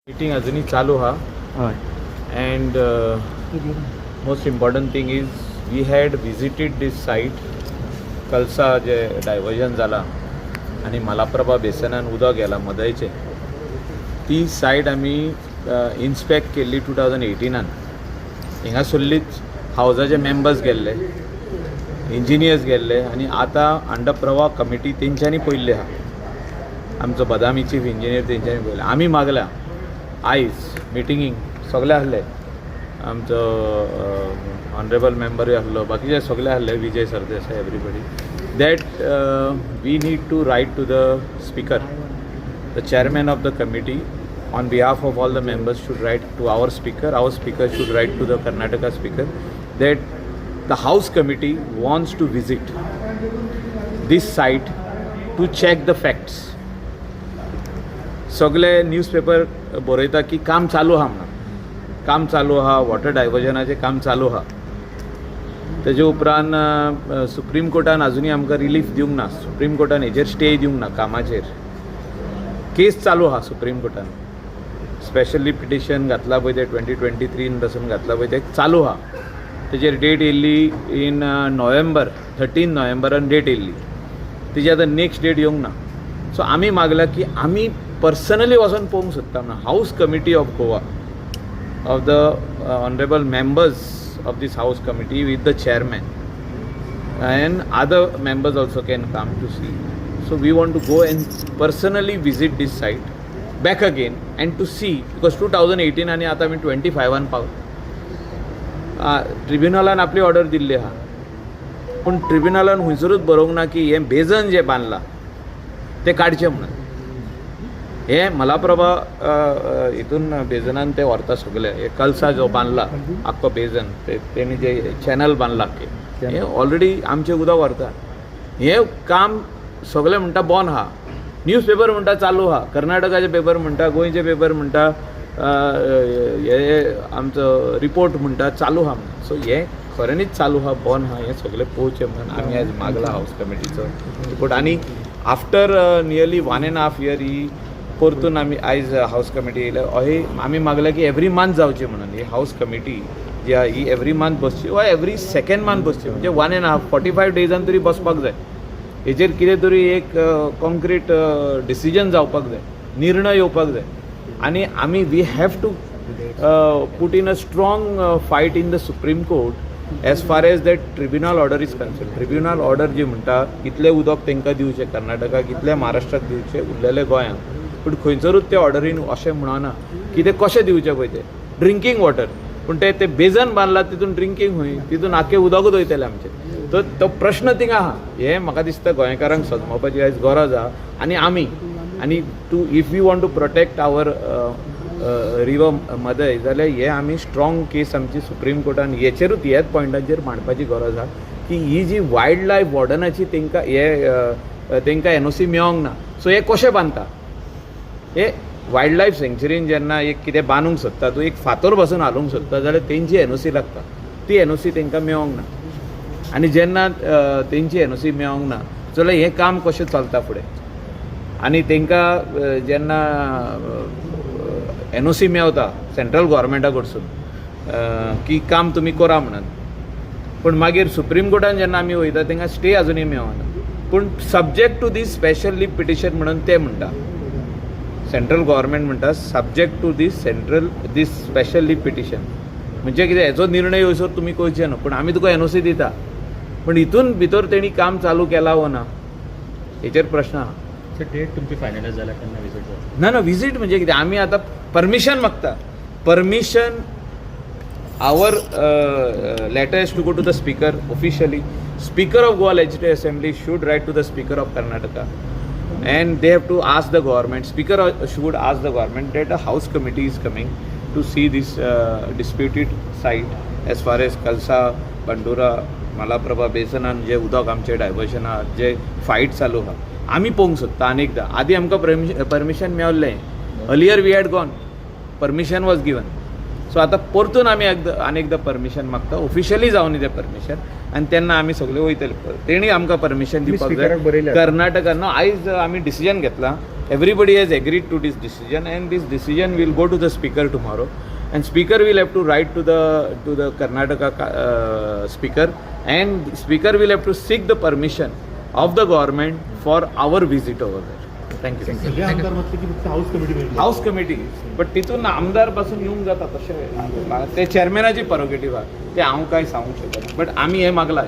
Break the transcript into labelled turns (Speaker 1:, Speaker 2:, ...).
Speaker 1: Meeting अजुनूय चालू आहा.
Speaker 2: हय.
Speaker 1: And most important thing is we had visited this site. Kalasa J diversion जाला आनी मलाप्रभा बेसनान उदक गेलां मदयचें, ती सायट आमी इन्स्पेक्ट केल्ली 2018नान. हिंगासरलीच हावजाचे मेंबर्स गेल्ले, इंजिनियर्स गेल्ले आनी आतां अंडर प्रवाह कमिटी तेंच्यांनी पळयल्ली आहा. आमचो बदामी चीफ इंजिनियर तेंच्यांनी पळयलें. आमी मागल्या आयज मिटिंगींक, सगळे आहले, आमचो ऑनरेबल मेंबरूय आहलो, बाकीचे सगळे आहले, Vijay Sardesai, everybody, that we need to write to the speaker. The chairman of the committee on behalf of all the members should write to our speaker. Our speaker should write to the Karnataka speaker that the house committee wants to visit this site to check the facts. सगळे newspaper बरयता की काम चालू आहा म्हणून, काम चालू आहा, वॉटर डायवर्जनाचें काम चालू आहा. तेजे उपरांत सुप्रीम कोर्टान अजुनूय आमकां रिलीफ दिवंक ना. सुप्रीम कोर्टान हेजेर स्टे दिवंक ना कामाचेर. केस चालू आहा सुप्रीम कोर्टान. स्पेशली पिटिशन घातला पळय, ते 2023न पासून घातला पळय, ते चालू आहा. तेजेर डेट येयल्ली इन नोव्हेंबर, 13 नोव्हेंबरान डेट येयल्ली. तेजी आतां नेक्स्ट डेट येवंक ना. सो आमी मागला की आमी पर्सनली वचोन पळोवंक सोदता म्हणून. House Committee of Goa, of the honourable members of this house committee with the chairman and other members also can come to see. So we want to go and personally visit this site back again and to see, because 2018 आनी आतां आमी 25आन पावला. ट्रिब्युनलान आपली order दिल्ली आहा, पूण ट्रिब्युनलान खंयसरूच बरोवंक ना की हें बेजन जें बांदलां तें काडचें म्हणून. हे मलाप्रभा हितून बेजनान ते व्हरता सगळे. हे कलसा जो बांदला आख्खो बेजन, ते तेणी जे चॅनल बांदला आख्खें, हे ऑलरेडी आमचें उदक व्हरता. हें काम सगळे म्हणटा बंद आहा, न्यूज पेपर म्हणटा चालू आहा, कर्नाटकाचे पेपर म्हणटा, गोंयचे पेपर म्हणटा, हे आमचो रिपोर्ट म्हणटा चालू आहा म्हणून. सो हें खऱ्यांनीच चालू आहा, बंद आहा, हें सगळें पळोवचें म्हणून आमी आयज मागला हावस कमिटीचो रिपोर्ट. आनी after nearly one and half year ही परतून आमी आयज हावस कमिटी येयल्या. अहें आमी मागलें की एवरी मंथ जावची म्हणून. ही हावस कमिटी जी आहा ही एवरी मंथ बसची वा एवरी सेकंड मंथ बसची, म्हणजे one and half, 45 डेजान तरी बसपाक जाय. हेजेर कितें तरी एक कॉन्क्रीट डिसिजन जावपाक जाय, निर्णय येवपाक जाय. आनी आमी we have to put in a strong fight in the Supreme Court as far as that tribunal order is concern. Tribunal order जी म्हणटा कितलें उदक तांकां दिवचें कर्नाटकाक, कितलें महाराष्ट्राक दिवचें, उरलेलें गोंयांक, पूण खंयसरूच ते ऑर्डरीन अशें म्हणना की ते कशें दिवचें पळय तें ड्रिंकींग वॉटर. पूण ते ते बेजन बांदला, तितून ड्रिंकींग खंय? तितून आख्खें उदकूच वयतलें आमचें. तर तो प्रश्न थिंगा आहा. हें म्हाका दिसता गोंयकारांक समजपाची आयज गरज आहा. आनी आमी आनी to if you want to protect our river Mhadei जाल्यार हे आमी स्ट्रॉंग केस आमची सुप्रीम कोर्टान हेचेरूच, ह्याच पॉयंटाचेर मांडपाची गरज आहा की ही जी वायल्ड लायफ वॉर्डनाची तांकां हे तांकां एनओसी मेळोंक ना, सो हे कशें बांदता हे? वायल्ड लायफ सँक्चुरीन जेन्ना एक कितें बांदूंक सोदता तूं, एक फातर पासून हालूंक सोदता जाल्यार तेंची एनओसी लागता. ती एनओसी तांकां मेळोंक ना. आनी जेन्ना तेंची एनओसी मेळोंक ना जाल्यार हें काम कशें चलता फुडें? आनी तांकां जेन्ना एनओसी मेवता सेंट्रल गोवोरमेंटा कडसून की काम तुमी करा म्हणून, पूण मागीर सुप्रीम कोर्टान जेन्ना आमी वयता, तांकां स्टे अजुनूय मेळना, पूण subject to this special leave petition म्हणून ते म्हणटा. सेंट्रल गव्हर्मेंट म्हणटा subject to this central this special leave petition म्हणजे कितें, हेचो निर्णय येयसर तुमी करचे न्हू, पूण आमी तुका एनओसी दिता. पूण हितून भितर तेणी काम चालू केलां वो ना, हेचेर प्रश्न आहा.
Speaker 2: सर, डेट तुमची फायनलायज जाल्या केन्ना विजीट जाता?
Speaker 1: ना ना, विजीट म्हणजे कितें, आमी आतां परमिशन मागता. Permission, our letter has to go to the speaker officially. Speaker of Goa Legislative Assembly should write to the Speaker of Karnataka and they have to ask the government, speaker should ask the government that a house committee is coming to see this disputed site as far as Kalasa Bandura Malaprabha बेसनान जे उदक आमचें diversion आहा, जे fight चालू आहा, आमी पळोवंक सोदता. आनी एकदां आदी आमकां परमिशन मेवल्लें. Earlier we had gone, permission was given. So आतां परतून आमी एकदां आनी एकदां परमिशन मागता. ऑफिशियली जावन तें परमिशन आनी तेन्ना आमी सगळे वयतले. तेणी आमकां परमिशन
Speaker 3: तुम्ही
Speaker 1: दिवपाक
Speaker 3: स्पीकराक
Speaker 1: जाय.
Speaker 3: बरयल्यात?
Speaker 1: कर्नाटकान आयज आमी डिसिजन घेतला. Everybody has agreed to this decision and this decision will go to the speaker tomorrow and speaker will have to write to the Karnataka speaker and speaker will have to seek the permission of the government for our visit over there. Thank you.
Speaker 4: सगळे आमदार म्हटले की फक्त house committee मेळटली?
Speaker 1: House committee, but तितून आमदार पासून येवंक जाता तशें. ते चेअरमॅनाची परोगेटीव आहा, ते हांव कांय सांगूंक शकना, बट आमी हें मागलां.